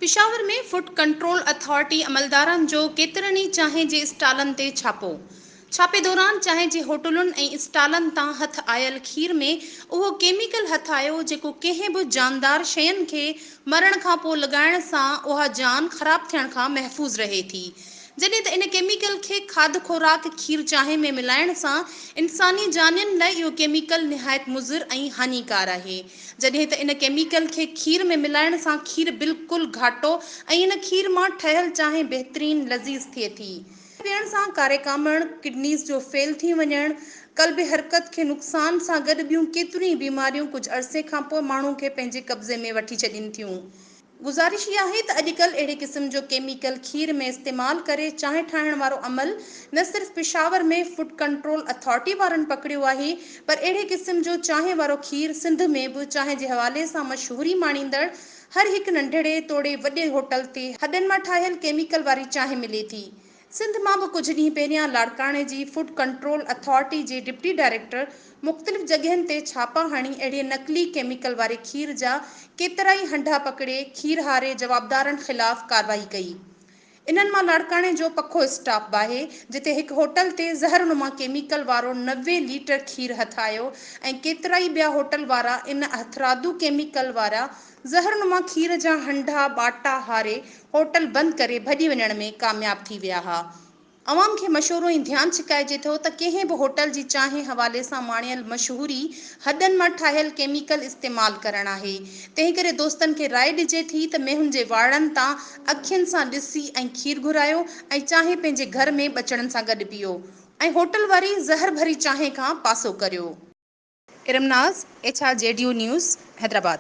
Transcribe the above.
Peshawar ۾ food control authority عملدارن جو ڪيترن ئي چانهه جي اسٽالن تي ڇاپو، ڇاپي دوران چانهه جي هوٽلن ۽ اسٽالن تان هٿ آيل کير ۾ اهو ڪيميڪل هٿ آيو جيڪو ڪنهن به جاندار شين کي مرڻ کانپوء لڳائڻ سان اها جان خراب ٿيڻ کان محفوظ رهي ٿي. جڏهن ته ان ڪيميڪل کي کاڌ خوراڪ کير چانهه ۾ ملائڻ سان انساني جانين لاء اهو ڪيميڪل نهايت مضر ۽ هاڃيڪار آهي. جڏهن ته ان ڪيميڪل کي کير ۾ ملائڻ سان کير بلڪل گهاٽو ۽ ان کير مان ٺهيل چانهه بهترين لذيذ ٿئي ٿي. پيئڻ سان ڪاري ڪامڻ، ڪڊنيز جو فيل ٿي وڃڻ، قلبي حرڪت کي نقصان سان گڏ ٻيون ڪيتريون ئي بيماريون ڪجهه عرصي کانپوء ماڻهو کي پنهنجي قبضي ۾ وٺي ڇڏين ٿيون. گذارش اها آهي ته اڄڪلهه اهڙي قسم جو ڪيميڪل کير ۾ استعمال ڪري چانهه ٺاهڻ وارو عمل نه صرف پشاور ۾ فوڊ ڪنٽرول اٿارٽي وارن پڪڙيو آهي پر اهڙي قسم جو چانهه وارو کير سنڌ ۾ به چانهه جي حوالي سان مشهوري ماڻيندڙ هر هڪ ننڍڙي توڙي وڏي هوٽل تي هڏن مان ٺاهيل ڪيميڪل واري چانهه ملي ٿي. سنڌ مان به ڪجهه ڏينهن پهريان لاڙڪاڻي جي فوڊ ڪنٽرول اٿارٽي جي ڊپٽي ڊائريڪٽر مختلف جڳهين تي ڇاپا هڻي اهڙي نقلي ڪيميڪل واري کير جا ڪيترائي هنڍا پڪڙي کير هاري جوابدارن خلاف ڪارروائي ڪئي. انهن مان لاڙڪاڻي جو پکو اسٽاپ به آهي جتي هڪ هوٽل تي زهر نما ڪيميڪل وارو 90 ليٽر کير هٿ آيو ۽ ڪيترائي ٻيا هوٽل وارا ان هٿرادو ڪيميڪل وارا زهر نما کير جا هنڍا ٻاٽا هاري هوٽل بند ڪري ڀڄي وڃڻ ۾ ڪامياب ٿي ويا ها. عوام کي مشورو ۽ ڌيان ڇڪائجي ٿو ته ڪنهن به هوٽل جي چانهه حوالي سان ماڻيل مشهوري هڏن مان ٺاهيل ڪيميڪل استعمال ڪرڻ آهي. تنهنڪري دوستن کي راء ڏجي ٿي ته مينهن جي واڙن تان اکين سان ڏسي ۽ کير گهرايو ۽ چانهه پنهنجي گهر ۾ ٻچڙن سان گڏ پيئو ۽ هوٽل واري زهر ڀري چانهه کان پاسو ڪريو. Iram Naz, H R G D news, Hyderabad.